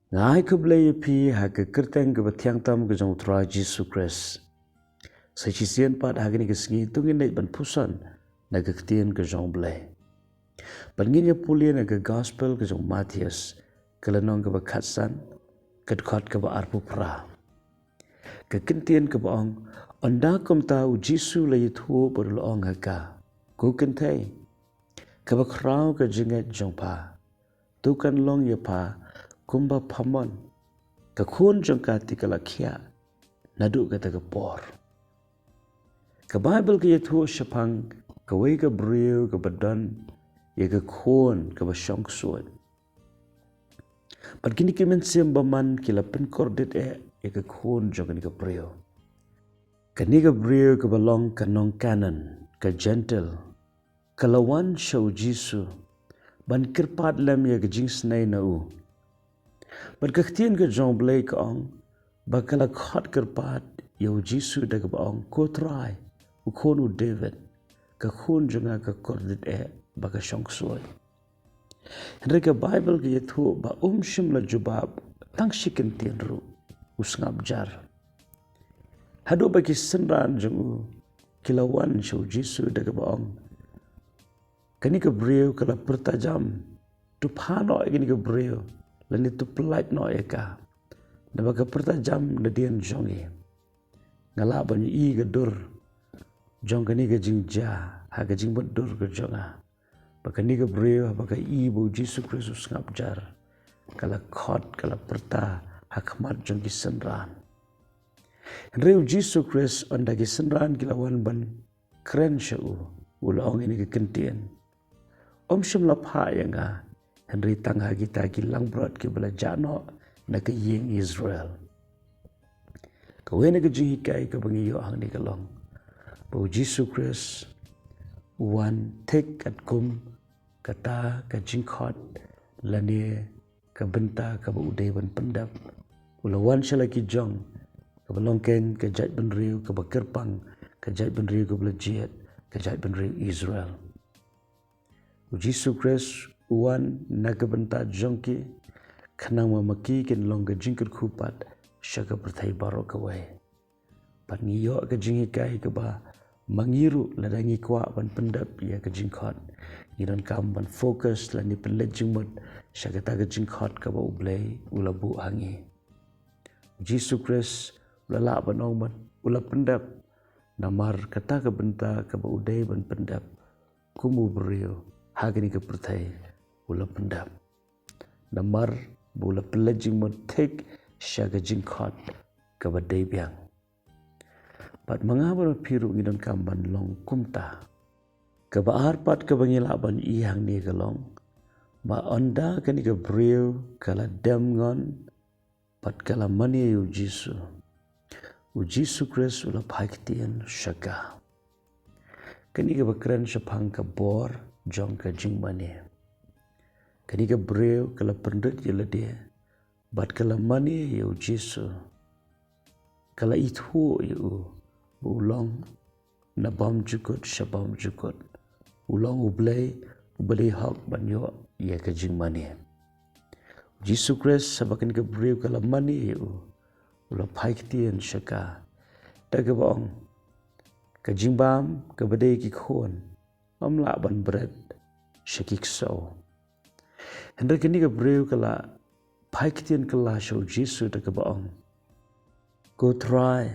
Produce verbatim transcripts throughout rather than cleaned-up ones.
Nga ai khublei ïa phi ha ka kyrteng kaba thiang tam ka jong u Trai Jisu Khrist. Sa shisien pat ha kane ka sngi to ngin leit ban pule na ka ktien ka jong u Blei. Bad ngin ïa pule na ka gospel ka jong u Mathaios, ka lynnong kaba khatsan, ka dkhot kaba arphew phra. Ka ktien kaba ong, ynda kumta u Jisu u la ïathuh bad u la ong ha ka, ko kynthei, kaba khraw ka jingngeit jong pha, to kan long ïa pha kumba pha mon. Ka khun jong ka te ka la khiah naduh kata ka por. Ka Baibl ka ïathuh shaphang kawei ka briew kaba don ïa ka khun kaba shong ksuid. Bad kine ki mynsiem bymman ki la pynkordit eh ïa ka khun jong kane ka briew. Kane ka briew kaba long ka nong Kanaan, ka Jentil, ka la wan sha u Jisu ban kyrpad lem ïa ka jingisynei na u. Bad ka ktien ka jong u Blei ka ong ba ka la khot kyrpad ïa u Jisu da kaba ong, ko Trai, u khun u David, ka khun jong nga ka kordit eh ba ka shong ksuid. Hynrei ka Baibl ka ïathuh ba um shym la jubab tang shi kyntien ruh, u sngap jar. Haduh ba ki synran jong u ki la wan sha u Jisu da kaba ong, kane ka briew ka la pyrta jam, to phah noh ïa kane ka briew, lane to pyllait noh ïa ka. Naba ka pyrta jam nadien jong ngi. Nga lah ban ïohi ka dur jong kane ka jingjia ha ka jingmutdur ka jong nga. Ba kane ka briew haba ka i ba u Jisu Khrist u sngap jar, ka la khot, ka la pyrta ha khmat jong ki synran. Hynrei u Jisu Khrist ynda ki synran ki la wan ban kren sha u, u la ong ïa kane ka kyntien, um shym la phah ïa nga, hynrei tang ha kita ki langbrot kiba la jah noh na ka ïing Israel. Kawei na ka jinghikai kaba ngi ïoh hangne ka long ba u Jisu Khrist u wan thik katkum kata ka jingkhot lane ka bynta kaba u dei ban pyndep. U la wan sha la ki jong, kaba long kein ka jaitbynriew kaba kyrpang, ka jaitbynriew kaba la jied, ka jaitbynriew Israel. U Jisu Khrist u wan na ka bynta jong ki, khnang ba ma ki kin long ka jingkyrkhu pat sha ka pyrthei baroh kawei. Bad ngi ïoh ka jinghikai kaba ma ngi ruh lada ngi kwah ban pyndep ïa ka jingkhot, ngi donkam ban focus lane pynleit jingmut sha kata ka jingkhot kaba u Blei u la buh ha ngi. U Jisu Khrist u la lah ban ong ban u la pyndep, namar kata ka bynta kaba u dei ban pyndep kum u briew ha kane ka pyrthei u la pyndep. Namar ba u la pynleit jingmut thik sha ka jingkhot kaba dei biang. Bad ma nga bad ma phi ruh ngi donkam ban long kumta. Kaba ar pat kaba ngi lah ban ïohi hangne ka long ba ynda kane ka briew ka la dem ngon bad ka la mane ïa u Jisu, u Jisu Khrist u la phai ktien sha ka. Kane kaba kren shaphang ka bor jong ka jingmane. Kane ka briew ka la pynrit ïa lade bad ka la mane ïa u Jisu. Ka la ithuh ïa u ba u long na bymjukut sha bymjukut. U long u Blei uba dei hok ban ïoh ïa ka jingmane. U Jisu Khrist, haba kane ka briew ka la mane ïa u, u la phai ktien sha ka da kaba ong, ka jingbam kaba dei ki khun ym lah ban bret sha ki ksew. Hynrei kane ka briew ka la phai ktien kylla sha u Jisu da kaba ong, ko Trai,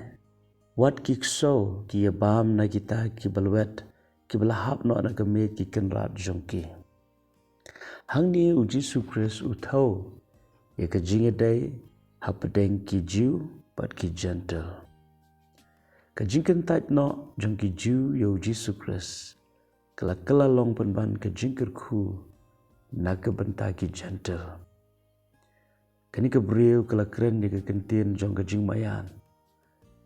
wat ki ksew ki ïa bam na kita kiba lwet kiba la hap noh na ka miej ki kynrad jong ki. Hangne u Jisu Khrist u thew ïa ka jingïadei hapdeng ki Jiw bad ki Jentil. Ka jingkyntait noh jong ki Jiw ïa u Jisu Khrist ka la kylla long pynban ka jingkyrkhu na ka bynta ki Jentil. Kane ka briew ka la kren ïa ka kyntien jong ka jingmaïan,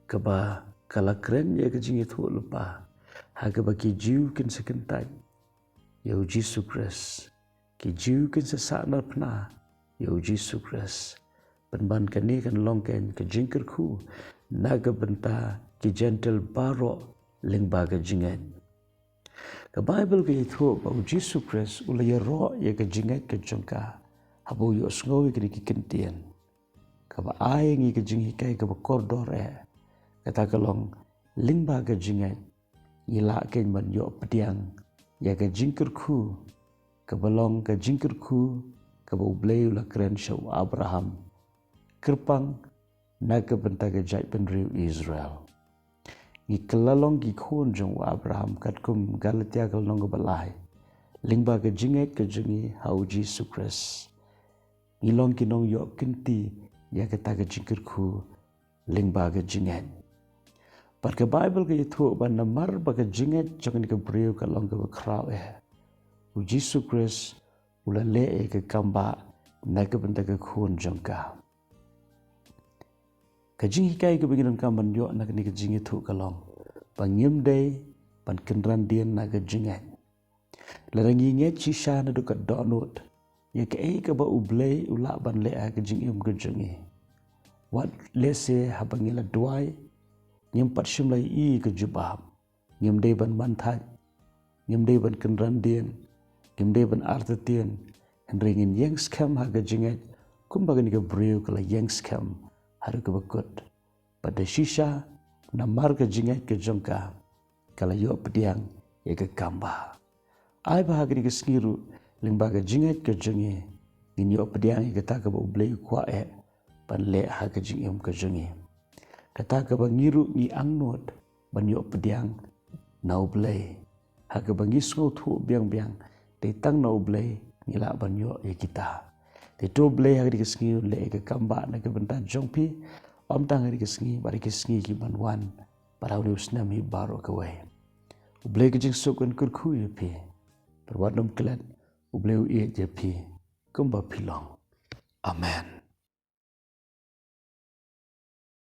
kaba ka la kren ïa ka jingïathuhlypa ha kaba ki Jiw kin sa kyntait ïa u Jisu Khrist, ki Jiw kin sa sahnarphna ïa u Jisu Khrist. Pynban kane kan long kein ka jingkyrkhu na ka bynta ki Jentil baroh lyngba ka jingngeit. Ka Baibl ka ïathuh ba u Jisu Khrist u la ïaroh ïa ka jingngeit ka jong ka haba u ïohsngew ïa kine ki kyntien. kaba ai ngi ka jinghikai kaba kordor eh, kata ka long lyngba ka jingngeit ngi lah kein ban ïoh pdiang ïa ka jingkyrkhu kaba long ka jingkyrkhu kaba U Blei u la kren sha u Abraham kyrpang na ka bynta ka jaitbynriew Israel. Ngi kylla long ki khun jong u Abraham katkum Galatia ka lynnong kaba lai, lyngba ka jingngeit ka jong ngi ha u Jisu Khrist. Ngi long ki nongïoh kynti ïa kata ka jingkyrkhu lyngba ka jingngeit. Bad ka Baibl ka ïathuh ba namar ba ka jingngeit jong kane ka briew ka long kaba khraw eh, u Jisu Khrist u la leh ïa ka kambah na ka bynta ka khun jong ka. Ka jinghikai kaba ngi donkam ban ïoh na kane ka jingïathuh ka long ba ngim dei ban kynran dien na ka jingngeit. Lada ngi ngeit shisha naduh ka dohnud ïa kaei kaba U Blei u lah ban leh ha ka jingim ka jong ngi, wat lehse haba ngi la duwai ngim pat shym la ïohi ka jubab. Ngim dei ban manthait, ngim dei ban kynran dien, ngim dei ban artatien, hynrei ngin ïeng skhem ha ka jingngeit kumba kane ka briew ka la ïeng skhem haduh kaba kut. Bad da shisha namar ka jingngeit ka jong ka, ka la ïoh pdiang ïa ka kambah. Ai ba ha kane ka sngi ruh lyngba ka jingngeit ka jong ngi ngin ïoh pdiang ïa kata kaba U Blei u kwah eh ban leh ha ka jingim ka jong ngi. Kata kaba ngi ruh ngi angnud ban ïoh pdiang na U Blei. Ha kaba ngi sngewthuh biang biang dei tang na U Blei ngi lah ban ïoh ïa kita. Te to U Blei ha kane ka sngi un leh ïa ka kambah na ka bynta jong phi, ym tang ha kane ka sngi bad ha ki sngi ki ban wan, bad ha une u snem hi baroh kawei. U Blei ka jingsuk un kyrkhu ïa phi. Bad wat nym klet, U Blei u ïeit ïa phi kumba phi long. Amen.